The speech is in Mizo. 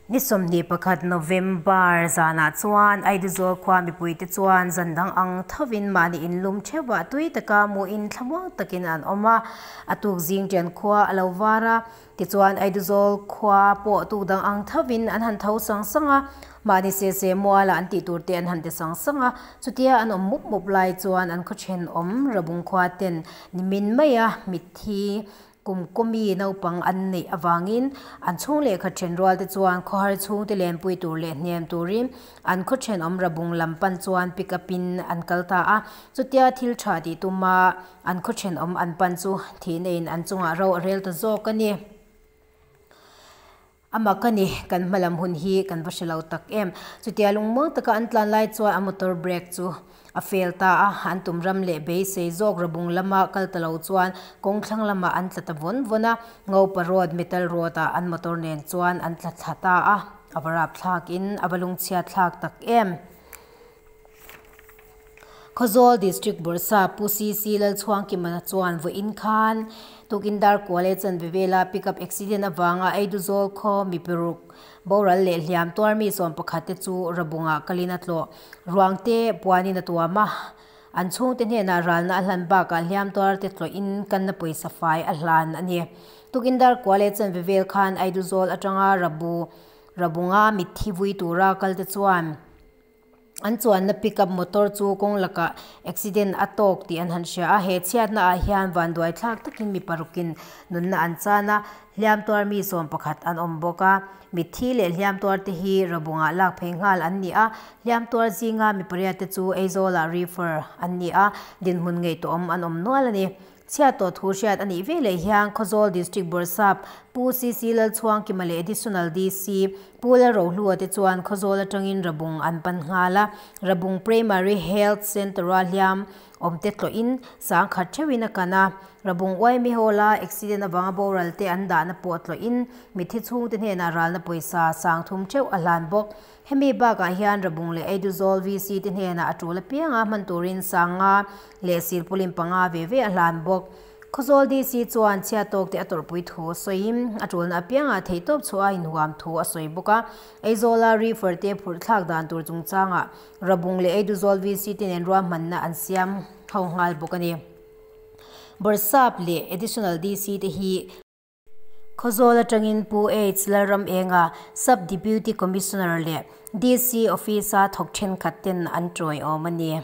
Ni 21 November zanah chuan Aiduzawl khua mipuite chuan zan dang ang thovin mahni inlum theuhah tui taka hmuhin thlamuang takin an awm a. A tuk zing ṭian khua a lo var a, tichuan Aiduzawl khua pawh tuk dang ang thovin an han tho sang sang a, mahni se se mualah an tih tur te an han ti sang sang a. Chutia an awm mup mup lai chuan an khaw ṭhenawm Rabung khua ten nimin maia mitthi Kum kawmi naupang an neih avangin an chhung lehkha then rual te chuan khawhar chhungte lenpui tur leh hnem turin an khaw thenawm rabung lam pan chuan pick up in an kal ta a. Chutia thil tha tih tuma an khaw thenawm an pan chu thih neiin an chungah ro a rel ta zawk a ni. A mak a ni, kan hmalam hun hi kan va hre lo tak em. Chutia lungmuang taka an tlan lai chuan a motor brake chu a fail ta a, an tum ram leh beisei zawk rabung lama kal ta lo chuan kawng thlang lamah an tla ta vawn vawn a, Ngopa road, metal road ah an motor nen chuan an tla thla ta a, a va rapthlak in a va lungchhiat thlak tak em. Khawzawl District Bawrhsa Pu CC Lalchhuangkimana chuan vawiin khan tukin dar kual e chanve vela pickup accident avanga Eiduzawl khaw mi paruk boral leh hliam tuar mi 11 te chu Rabungah kalin a tlawh. Ruangte puanin a tuam a, an chhungte hnenah ralna a hlan bakah hliam tuar te tlawhin kanna pawisa fai a hlan a ni. Tukin dar kual e chanve vel khan Eiduzawl atanga Rabu Rabunga mitthi vui tura kalte chuan An chuanna pickup motor chu kawng lakah accident a tawk tih an han hria a, he chhiatna ah hian vanduai thlak takin mi parukin nunna an chan a, hliam tuar mi 11 an awm bawk a. Mitthi leh hliam tuar te hi Rabungah lak phei nghal an ni a, hliam tuar zinga mi pariat te chu Aizawlah refer an ni a, dinhmun ngaihtuahawm an awm nual a ni. Chhiat tawh thu hriat a nih ve leh hian Khawzawl District Bawrhsap Pu CC Lalchhuangkima leh Additional DC Pu Lalrohlua te chuan Khawzawl atangin Rabung an pan nghal a, Rabung Primary Health Centre-a hliam awmte tlawhin sangkhat theuhin a kan a, Rabung Uaimi Hall-a accident avanga boral te an dahna pawh tlawhin mitthi chhungte hnenah ralna pawisa sangthum theuh a hlan bawk. Hemi bakah hian Rabung leh Eiduzawl VC te hnenah a tul apianga hman turin sanga leh silpulin panga ve ve a hlan bawk. Khawzawl DC chuan chhiat tawk te a tawrhpui thu a sawiin a tulna apiangah theihtawp chhuah a inhuam thu a sawi bawk a. Aizawla reefer te phurh thlak dan tur chungchangah Rabung leh Eiduzawl VC te nen ruahmanna an siam ho nghal bawk a ni. Bawrhsap leh Additional DC te hi. Khawzawl atangin Pu H Lalramenga, Sub Deputy Commissioner leh DC Office-a thawk thenkhat ten an tawiawm a ni.